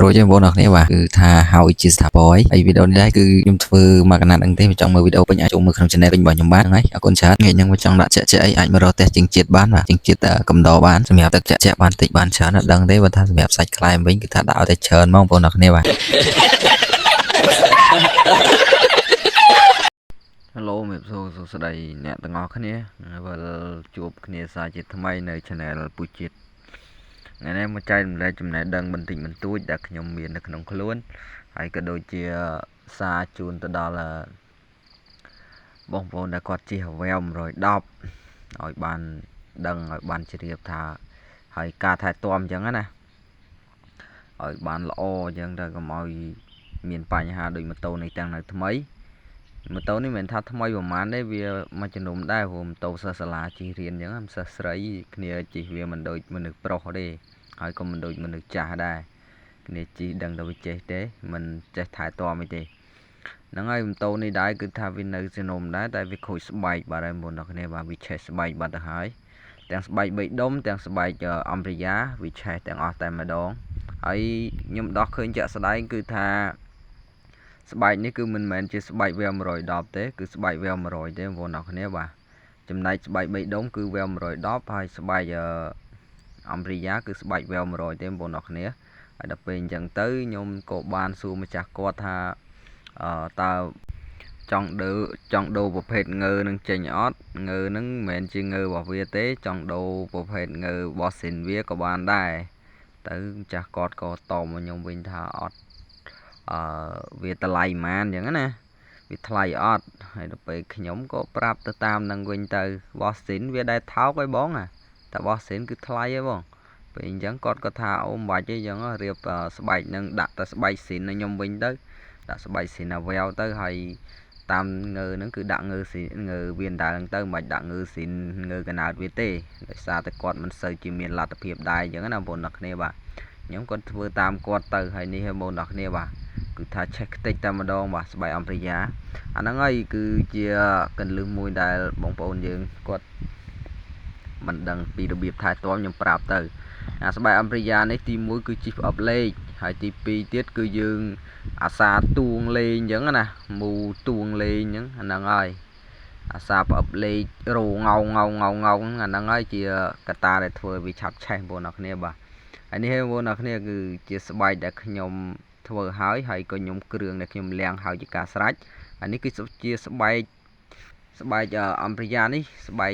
រួចទេបងប្អូនអរគ្នាបាទគឺថាហើយជាស្ថាពរហើយវីដេអូនេះដែរគឺខ្ញុំធ្វើមកកណាត់ហ្នឹងទេបើចង់មើលវីដេអូពេញអាចចូលមើលក្នុង channel វិញរបស់ខ្ញុំបានហ្នឹងហើយអរគុណច្រើនថ្ងៃហ្នឹងបើចង់ដាក់ចាក់ចាក់អីអាចមករកផ្ទះជាងជាតិបានបាទជាងជាតិកំដរបានសម្រាប់ទឹកចាក់ចាក់បានតិចបានច្រើនអត់ដឹងទេបើថាសម្រាប់សាច់ខ្លែមវិញគឺថាដាក់ឲ្យតែច្រើនហ្មងបងប្អូនអរគ្នាបាទ Hello ជំរាបសួរសួស្តីអ្នកទាំងអស់គ្នាវិលជួបគ្នាសាជាថ្មីនៅ Channel ពូជាតិថ្ងៃនេះមកចែករំលែកចំណេះដឹងបន្តិចបន្តួចដែលខ្ញុំមាននៅក្នុងខ្លួនហើយក៏ដូចជាសារជូនទៅដល់បងប្អូនដែលគាត់ជិះវែវ110ឲ្យបានដឹងឲ្យបានជ្រាបថាហើយការថែទាំអញ្ចឹងណាឲ្យបានល្អអញ្ចឹងទៅកុំឲ្យមានបញ្ហាដូចម៉ូតូនេះទាំងនៅថ្មីម៉ូតូនេះមិនមែនថាថ្មីប្រហែលទេវាមួយជំនុំដែរព្រោះម៉ូតូសិស្សសាលាជិះរៀនអញ្ចឹងសិស្សស្រីគ្នាជិះវាមិនដូចមនុស្សប្រុសទេហើយក៏មិនដូចមនុស្សចាស់ដែរគ្នាជិះដឹងតែវាចេះទេមិនចេះថែទាំអីទេហ្នឹងហើយម៉ូតូនេះដែរគឺថាវានៅជំនុំដែរតែវាខូចស្បែកបាទហើយមុនដល់គ្នាបាទវាឆេះស្បែកបាត់ទៅហើយទាំងស្បែក3ដុំទាំងស្បែកអំព្រាយាវាឆេះទាំងអស់តែម្ដងហើយខ្ញុំដោះឃើញជាក់ស្ដែងគឺថាស្បែកនេះគឺមិនមែនជាស្បែកវែ110ទេគឺស្បែកវែ100ទេបងប្អូនអរគ្នាបាទចំណែកស្បែក3ដុំគឺវែ110ហើយស្បែកអំព្រាយាគឺស្បែកវែ100ទេបងប្អូនអរគ្នាហើយដល់ពេលអញ្ចឹងទៅខ្ញុំក៏បានសួរម្ចាស់គាត់ថាអឺតើចង់ដូរចង់ដូរប្រភេទងើនឹងចេញអត់ងើនឹងមិនមែនជាងើរបស់វាទេចង់ដូរប្រភេទងើរបស់ស៊ីនវាក៏បានដែរទៅម្ចាស់គាត់ក៏តបមកខ្ញុំវិញថាអត់អឺវាតម្លៃប៉ុន្មានអញ្ចឹងណាវាថ្លៃអត់ហើយដល់ពេលខ្ញុំក៏ប្រាប់ទៅតាមនឹងវិញទៅបោះស៊ីនវាដែរថោកអីបងតែបោះស៊ីនគឺថ្លៃហីបងពេលអញ្ចឹងគាត់ក៏ថាអូមិនបាច់ទេអញ្ចឹងរៀបស្បែកនឹងដាក់តែស្បែកស៊ីនឲ្យខ្ញុំវិញទៅដាក់ស្បែកស៊ីនអាវែវទៅហើយតាមងើហ្នឹងគឺដាក់ងើស៊ីងើវាដដែលហ្នឹងទៅមិនបាច់ដាក់ងើស៊ីនងើកណើតវាទេដោយសារតែគាត់មិនសូវជាមានលទ្ធភាពដែរអញ្ចឹងណាបងប្អូនអ្នកគ្នាបាទខ្ញុំគាត់ធ្វើតាមគាត់ទៅហើយនេះហើយបងប្អូនអ្នកគ្នាបាទគឺថាឆេះខ្ទេចតែម្ដងបាទស្បែកអំព្រាយាអាហ្នឹងហើយគឺជាកន្លឹះមួយដែលបងប្អូនយើងគាត់មិនដឹងពីរបៀបថែទាំខ្ញុំប្រាប់ទៅអាស្បែកអំព្រាយានេះទី1គឺជីផ្អឹបលេខហើយទី2ទៀតគឺយើងអាសាទួងលេងអញ្ចឹងណាមូទួងលេងអញ្ចឹងអាហ្នឹងហើយអាសាផ្អឹបលេខរងងងងងងអាហ្នឹងហើយជាកត្តាដែលធ្វើឲ្យវាឆាប់ឆេះបងប្អូនអរគ្នាបាទហើយនេះបងប្អូនអរគ្នាគឺជាស្បែកដែលខ្ញុំធ្វើហើយហើយក៏ខ្ញុំគ្រឿងដែលខ្ញុំលាងហើយជាការស្រេចអានេះគឺជាស្បែកស្បែកអំព្រាយានេះស្បែក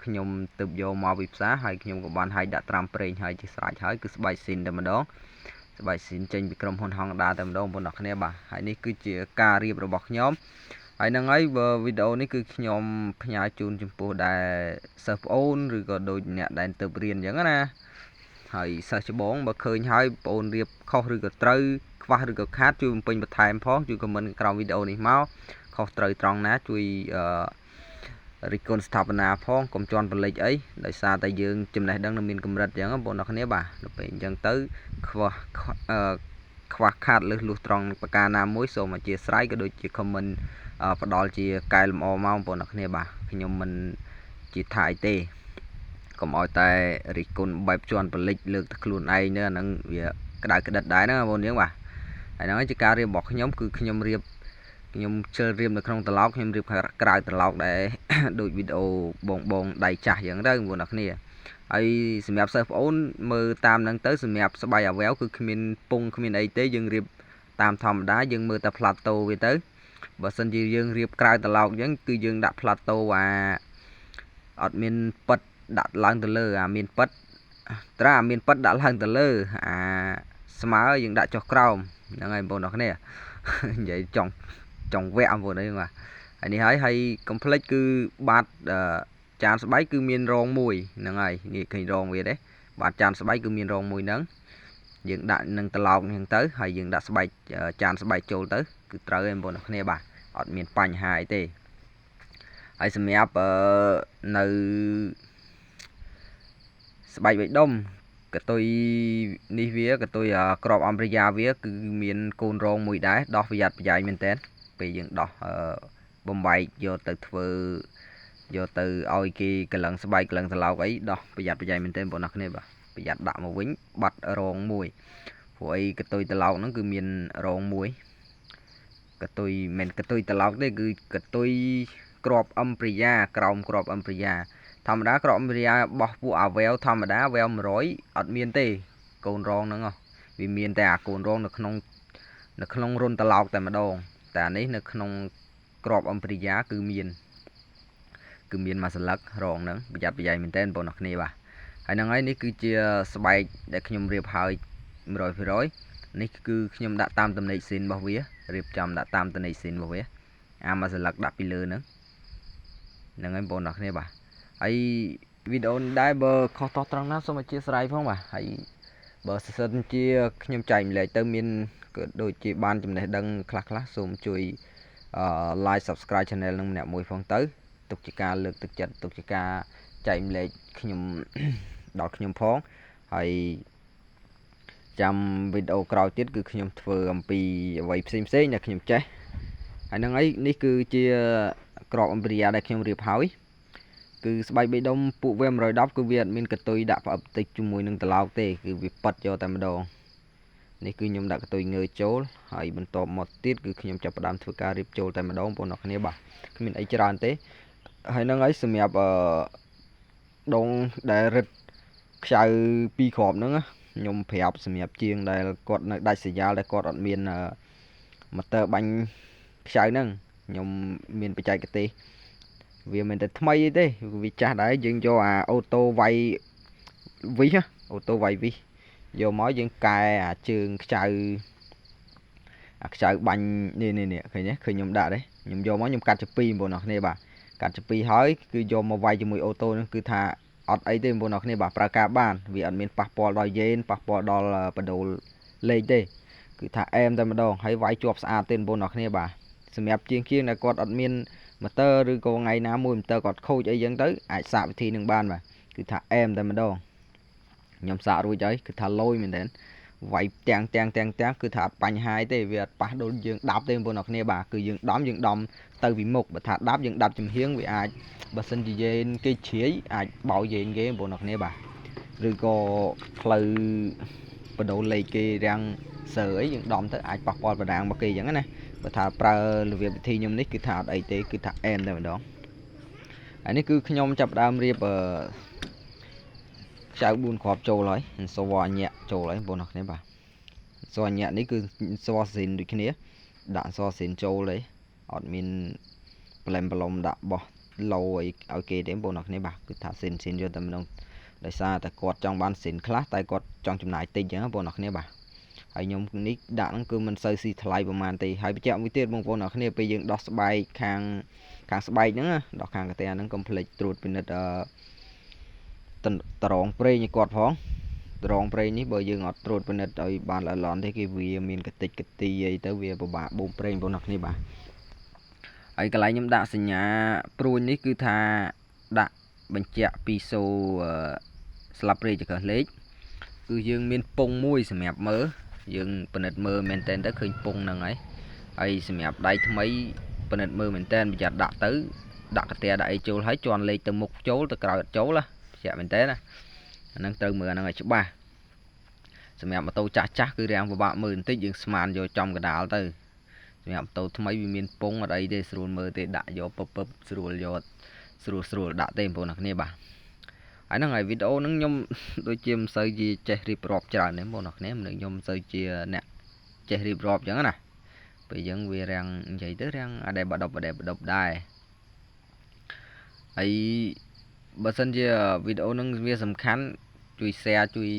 ខ្ញុំទៅយកមកពីផ្សារហើយខ្ញុំក៏បានឲ្យដាក់ត្រាំប្រេងហើយជាស្រេចហើយគឺស្បែកស៊ីនតែម្ដងស្បែកស៊ីនចេញពីក្រុមហ៊ុន Honda តែម្ដងបងប្អូនគ្នាបាទហើយនេះគឺជាការរៀបរបស់ខ្ញុំហើយហ្នឹងហើយបើវីដេអូនេះគឺខ្ញុំផ្ញើជូនចំពោះដែលសិស្សប្អូនឬក៏ដូចអ្នកដែលទៅរៀនអញ្ចឹងណាហើយសិស្សច្បងបើឃើញហើយបងប្អូនរៀបខុសឬក៏ត្រូវខ្វះឬក៏ខាតជួយបំពេញបន្ថែមផងជួយ comment ក្រោមវីដេអូនេះមកខុសត្រូវត្រង់ណាជួយអឺរិះគន់ស្ថាបនាផងកុំជន់បលិចអីដោយសារតែយើងចំណេះដឹងនៅមានកម្រិតអញ្ចឹងបងប្អូនអរគ្នាបាទដល់ពេលអញ្ចឹងទៅខ្វះអឺខ្វះខាតលើសលួសត្រង់ប្រការណាមួយសូមអធិស្ឋានក៏ដូចជា comment ផ្ដល់ជាកែលម្អមកបងប្អូនអរគ្នាបាទខ្ញុំមិនជាថាអីទេកុំឲ្យតែរិះគន់បែបជន់បលិចលើកទៅខ្លួនឯងនេះអាហ្នឹងវាក្តៅក្តិតដែរណាបងប្អូនយើងបាទហើយហ្នឹងជាការរៀបរបស់ខ្ញុំគឺខ្ញុំរៀបខ្ញុំជិលរៀបនៅក្នុងត្រឡោកខ្ញុំរៀបក្រៅត្រឡោកដែរដូចវីដេអូបងបងដៃចាស់អញ្ចឹងទៅបងប្អូនអរគ្នាហើយសម្រាប់សិស្សប្អូនមើលតាមហ្នឹងទៅសម្រាប់ស្បែកអាវែវគឺគ្មានពងគ្មានអីទេយើងរៀបតាមធម្មតាយើងមើលតែផ្លាតូវាទៅបើសិនជាយើងរៀបក្រៅត្រឡោកអញ្ចឹងគឺយើងដាក់ផ្លាតូអាអត់មានប៉ិតដាក់ឡើងទៅលើអាមានប៉ិតត្រាអាមានប៉ិតដាក់ឡើងទៅលើអាស្មើយើងដាក់ចុះក្រោមហ្នឹងហើយបងប្អូនអរគ្នានិយាយចង់ចង់វគ្គបងប្អូនអីបាទហើយនេះហើយហើយកុំភ្លេចគឺបាតចានស្បែកគឺមានរងមួយហ្នឹងហើយនេះឃើញរងវាទេបាតចានស្បែកគឺមានរងមួយហ្នឹងយើងដាក់នឹងត្រឡោកហ្នឹងទៅហើយយើងដាក់ស្បែកចានស្បែកចូលទៅគឺត្រូវហើយបងប្អូនអរគ្នាបាទអត់មានបញ្ហាអីទេហើយសម្រាប់នៅស្បែកបេះដុំកតុយនេះវាកតុយក្របអំព្រាយាវាគឺមានកូនរងមួយដែរដោះប្រយ័ត្នប្រយែងមែនតើពេលយើងដោះបំបែកយកទៅធ្វើយកទៅឲ្យគេកលឹងស្បែកកលឹងត្រឡោកអីដោះប្រយ័ត្នប្រយែងមែនតើបងប្អូនគ្នាបាទប្រយ័ត្នដាក់មកវិញបាត់រងមួយ ព្រោះអីកតុយត្រឡោកហ្នឹងគឺមានរងមួយកតុយមិនកតុយត្រឡោកទេគឺកតុយក្របអឹមព្រិយាក្រោមក្របអឹមព្រិយាធម្មតាក្របអឹមព្រិយាបោះពួកអាវែវធម្មតាវែវ100អត់មានទេកូនរងហ្នឹងវាមានតែអាកូនរងនៅក្នុងរុនត្រឡោកតែម្ដងតែអានេះនៅក្នុងក្របអឹមព្រិយាគឺមានមួយសន្លឹករងហ្នឹងប្រយ័ត្នប្រយែងមែនតើបងប្អូនគ្នាបាទហើយហ្នឹងហើយនេះគឺជាស្បែកដែលខ្ញុំរៀបហើយ100%នេះគឺខ្ញុំដាក់តាមតំណែងស៊ីនរបស់វារៀបចំដាក់តាមតំណែងស៊ីនរបស់វាអាមួយសន្លឹកដាក់ពីលើហ្នឹងហ្នឹងហើយបងប្អូនគ្នាបាទហើយវីដេអូនេះដែរបើខុសតោះត្រង់ណាសូមអធិស្ឋានផងបាទហើយបើសិនជាខ្ញុំចែកម្លែកទៅមានក៏ដូចជាបានចំណេះដឹងខ្លះៗសូមជួយ like subscribe channel នឹងម្នាក់មួយផងទៅទុកជាការលើកទឹកចិត្តទុកជាការចែកម្លែកខ្ញុំដល់ខ្ញុំផងហើយចាំវីដេអូក្រោយទៀតគឺខ្ញុំធ្វើអំពីអ្វីផ្សេងផ្សេងដែលខ្ញុំចេះហើយហ្នឹងហើយនេះគឺជាក្របអំព្រិយាដែលខ្ញុំរៀបហើយគឺស្បែកបីដុំពួកវែ110គឺវាអត់មានកតុយដាក់ផ្អឹបតិចជាមួយនឹងត្រឡោកទេគឺវាប៉ិតយកតែម្ដងនេះគឺខ្ញុំដាក់កតុយងើចូលហើយបន្ទាប់មកទៀតគឺខ្ញុំចាប់ផ្ដើមធ្វើការរៀបចូលតែម្ដងបងប្អូនគ្នាបាទគ្មានអីច្រើនទេហើយហ្នឹងហើយសម្រាប់អឺដងដែលរឹតខ្ចៅពីរគ្រាប់ហ្នឹងខ្ញុំប្រាប់សម្រាប់ជាងដែលគាត់នៅដាច់សយ៉ាលដែលគាត់អត់មានម៉ូទ័របាញ់ខ្ចៅហ្នឹងខ្ញុំមានបច្ចេកទេសវាមិនតែថ្មីទេវាចាស់ដែរយើងយកអាអូតូវាយវិសអូតូវាយវិសយកមកយើងកែអាជើងខ្ចៅអាខ្ចៅបាញ់នេះនេះនេះឃើញទេឃើញខ្ញុំដាក់ទេខ្ញុំយកមកខ្ញុំកាត់ជា2បងប្អូនគ្នាបាទកាត់ជា2ហើយគឺយកមកវាយជាមួយអូតូហ្នឹងគឺថាអត់អីទេបងប្អូនគ្នាបាទប្រើការបានវាអត់មានប៉ះពាល់ដល់យេនប៉ះពាល់ដល់បដូលលេខទេគឺថាអែមតែម្ដងហើយវាយជាប់ស្អាតទេបងប្អូនគ្នាបាទសម្រាប់ជាងជាងដែលគាត់អត់មានម៉ូទ័រឬក៏ថ្ងៃណាមួយម៉ូទ័រគាត់ខូចអីចឹងទៅអាចសាកវិធីនឹងបានបាទគឺថាអែមតែម្ដងខ្ញុំសាករួចហើយគឺថាលយមែនតើវាយទាំងទាំងទាំងទាំងគឺថាអត់បញ្ហាទេវាអត់ប៉ះដូចយើងដាប់ទេបងប្អូនគ្នាបាទគឺយើងដំយើងដំទៅពីមុខបើថាដាប់យើងដាប់ចំហៀងវាអាចបើសិនជាយេនគេជ្រាយអាចបោយេនគេបងប្អូនគ្នាបាទឬក៏ផ្លូវបដូរលេខគេរាំងសើអីយើងដំទៅអាចប៉ះពាល់បដាងរបស់គេអញ្ចឹងណាបើថាប្រើរបៀបវិធីខ្ញុំនេះគឺថាអត់អីទេគឺថាអែមតែម្ដងហើយនេះគឺខ្ញុំចាប់ដើមរៀបខ្ចៅ4គ្រាប់ចូលហើយសវអញ្ញាក់ចូលហើយបងប្អូនគ្នាបាទសវអញ្ញាក់នេះគឺសវស៊ីនដូចគ្នាដាក់សវស៊ីនចូលទេអត់មានប្លែមប្រឡំដាក់បោះឡូអីឲ្យគេទេបងប្អូនគ្នាបាទគឺថាស៊ីនស៊ីនយកតែម្ដងដោយសារតែគាត់ចង់បានស៊ីនខ្លះតែគាត់ចង់ចំណាយតិចអញ្ចឹងបងប្អូនគ្នាបាទហើយខ្ញុំនេះដាក់ហ្នឹងគឺមិនសូវស៊ីថ្លៃប្រហែលទេហើយបញ្ជាក់មួយទៀតបងប្អូនគ្នាពេលយើងដោះស្បែកខាងស្បែកហ្នឹងដោះខាងកាតែហ្នឹងកុំភ្លេចត្រួតពិនិត្យអឺតរងប្រេងឲ្យគាត់ផងតរងប្រេងនេះបើយើងអត់ត្រួតពិនិត្យឲ្យបានល្អល្អទេគេវាមានកតិចកទីអីទៅវាពិបាកបូមប្រេងបងប្អូនគ្នាបាទហើយកន្លែងខ្ញុំដាក់សញ្ញាព្រួញនេះគឺថាដាក់បញ្ជាក់ពីសូស្លាប់ប្រេងចង្កឹះលេខគឺយើងមានពងមួយសម្រាប់មើលយើងពិនិត្យមើលមែនតើទៅឃើញពងហ្នឹងហើយហើយសម្រាប់ដៃថ្មីពិនិត្យមើលមែនតើប្រយ័ត្នដាក់ទៅដាក់កាតែដាក់អីចូលហើយជន់លេខទៅមុខចូលទៅក្រោយអត់ចូលណាបញ្ជាក់មែនតើណាអាហ្នឹងត្រូវមើលអាហ្នឹងឲ្យច្បាស់សម្រាប់ម៉ូតូចាស់ចាស់គឺរាំងពិបាកមើលបន្តិចយើងស្មានយកចំកដាលទៅសម្រាប់ម៉ូតូថ្មីវាមានពងអត់អីទេស្រួលមើលទេដាក់យកពឹបពឹបស្រួលយកស្រួលស្រួលដាក់ទេបងប្អូនគ្នាបាទហើយហ្នឹងហើយវីដេអូហ្នឹងខ្ញុំដូចជាមិនសូវជាចេះរៀបរាប់ច្រើនទេបងប្អូនគ្នាមនុស្សខ្ញុំមិនសូវជាអ្នកចេះរៀបរាប់អញ្ចឹងណាពេលអញ្ចឹងវារាំងនិយាយទៅរាំងអដែបដប់អដែបដប់ដែរហើយបើសិនជាវីដេអូហ្នឹងវាសំខាន់ជួយ share ជួយ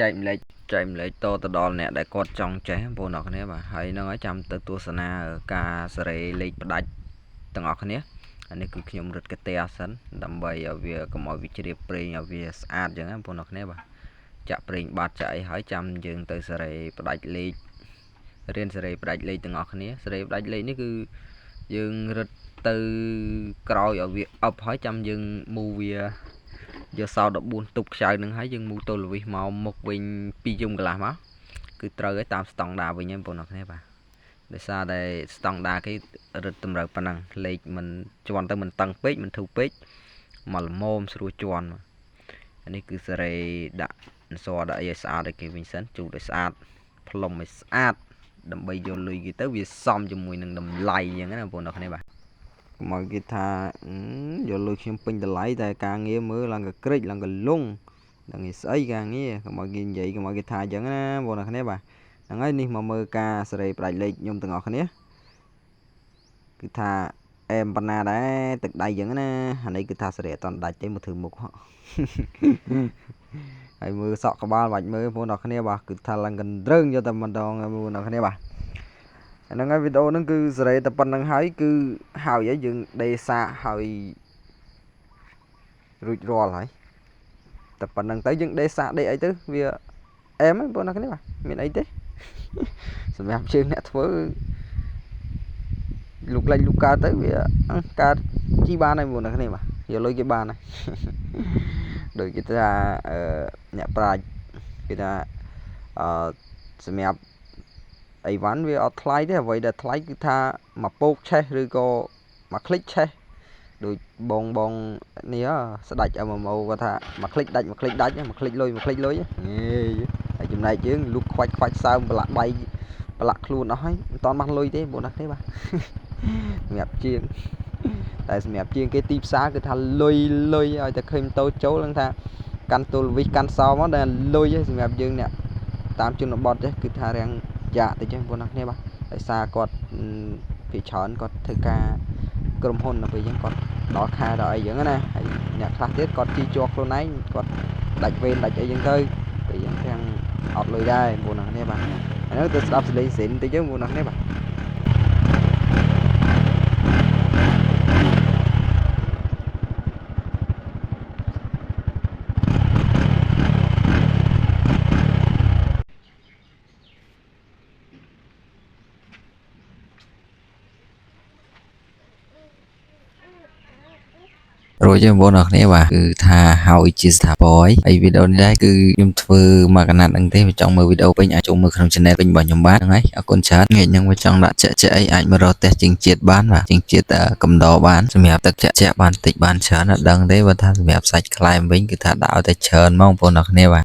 ចែកម្លែកចែកម្លែកតទៅដល់អ្នកដែលគាត់ចង់ចេះបងប្អូនអរគ្នាបាទហើយហ្នឹងហើយចាំទៅទស្សនាការសេរីលេខផ្ដាច់ទាំងអស់គ្នាអានេះគឺខ្ញុំរឹតកាតែសិនដើម្បីឲ្យវាកុំឲ្យវាជ្រាបប្រេងឲ្យវាស្អាតអញ្ចឹងណាបងប្អូនអរគ្នាបាទចាក់ប្រេងបាត់ចាក់អីហើយចាំយើងទៅសេរីផ្ដាច់លេខរៀនសេរីផ្ដាច់លេខទាំងអស់គ្នាសេរីផ្ដាច់លេខនេះគឺយើងរឹតទៅក្រោយឲ្យវាអប់ហើយចាំយើងមូវាយកសោ14ទប់ខ្ចៅនឹងហើយយើងមូទៅលវិសមកមុខវិញ2យំកន្លះមកគឺត្រូវឲ្យតាមស្តង់ដាវិញហ្នឹងបងប្អូនគ្នាបាទដោយសារតែស្តង់ដាគេរឹតតម្រូវប៉ុណ្ណឹងលេខមិនជន់ទៅមិនតឹងពេកមិនធូរពេកមកល្មមស្រួលជន់អានេះគឺសេរីដាក់ អន្សរដាក់អីឲ្យស្អាតឲ្យគេវិញសិនជូតឲ្យស្អាតផ្លុំឲ្យស្អាតដើម្បីយកលុយគេទៅវាសមជាមួយនឹងតម្លៃអញ្ចឹងណាបងប្អូនអរគ្នាបាទកុំឲ្យគេថាយកលុយខ្ញុំពេញតម្លៃតែការងារមើលឡើងក៏ក្រិចឡើងក៏លងដល់ងារស្អីការងារកុំឲ្យគេនិយាយកុំឲ្យគេថាអញ្ចឹងណាបងប្អូនអរគ្នាបាទហ្នឹងហើយនេះមកមើលការសេរីផ្ដាច់លេខខ្ញុំទាំងអស់គ្នាគឺថាអែមប៉ុណ្ណាដែរទឹកដៃអញ្ចឹងណាអានេះគឺថាសេរីអត់តន់ដាច់ទេមកធ្វើមុខហ៎ ហើយមើលសក់ក្បាលបាច់មើលបងប្អូនអរគ្នាបាទគឺថាឡើងកណ្ត្រឹងយកតែម្ដងបងប្អូនអរគ្នាបាទហ្នឹងហើយវីដេអូហ្នឹងគឺសេរីតែប៉ុណ្្នឹងហើយគឺហើយហើយយើងដេសាកហើយរួចរាល់ហើយតែប៉ុណ្្នឹងទៅយើងដេសាកដេអីទៅវាអែមហ្នឹងបងប្អូនអរគ្នាបាទមានអីទេសម្រាប់ជើងអ្នកធ្វើលុកលិចលុកកើតទៅវាកើតជីបានហើយបងប្អូនអរគ្នាបាទយកលុយគេបានហើយដូចគេថាអឺអ្នកប្រាជ្ញគេថាអឺសម្រាប់អីវ៉ាន់វាអត់ថ្លៃទេអ្វីដែលថ្លៃគឺថាមកពោកឆេះឬក៏មកคลิกឆេះដូចបងបងនេះស្ដាច់ MMO គាត់ថាមកคลิกដាច់មកคลิกដាច់មកคลิกលុយមកคลิกលុយហើយចំណែកយើងលុកខ្វាច់ខ្វាច់សើមប្រឡាក់ដៃប្រឡាក់ខ្លួនអស់ហើយមិនតាន់បានលុយទេបងណាទេបាទសម្រាប់ជាងតែសម្រាប់ជាងគេទីផ្សារគឺថាលុយលុយឲ្យតែឃើញម៉ូតូចូលនឹងថាកាន់ទល់វិសកាន់សោមកដែលលុយឯងសម្រាប់យើងអ្នកតាមជនបទចេះគឺថារាំងយ៉ាកតិចចឹងបងប្អូនគ្នាបាទដោយសារគាត់ពីច្រើនគាត់ធ្វើការក្រុមហ៊ុនដល់ពេលចឹងគាត់ដល់ខែដល់អីចឹងណាហើយអ្នកខ្លះទៀតគាត់ជីជាប់ខ្លួនឯងគាត់ដាច់វេនដាច់អីចឹងទៅពេលចឹងទាំងអត់លុយដែរបងប្អូនគ្នាបាទអានោះទៅស្ដាប់សលេងសិនតិចចឹងបងប្អូនគ្នាបាទ រួចហើយបងប្អូនអរគ្នាបាទគឺថាហើយជាស្ថាពរហើយវីដេអូនេះដែរគឺខ្ញុំធ្វើមកកណាត់ហ្នឹងទេបើចង់មើលវីដេអូពេញអាចចូលមើលក្នុង channel ពេញរបស់ខ្ញុំបានហ្នឹងហើយអរគុណច្រើនថ្ងៃហ្នឹងបើចង់ដាក់ចាក់ចាក់អីអាចមករកផ្ទះជាងជាតិបានបាទជាងជាតិកំដរបានសម្រាប់ទឹកចាក់ចាក់បានតិចបានច្រើនអត់ដឹងទេបើថាសម្រាប់សាច់ខ្លែមវិញគឺថាដាក់ឲ្យតែច្រើនហ្មងបងប្អូនអរគ្នាបាទ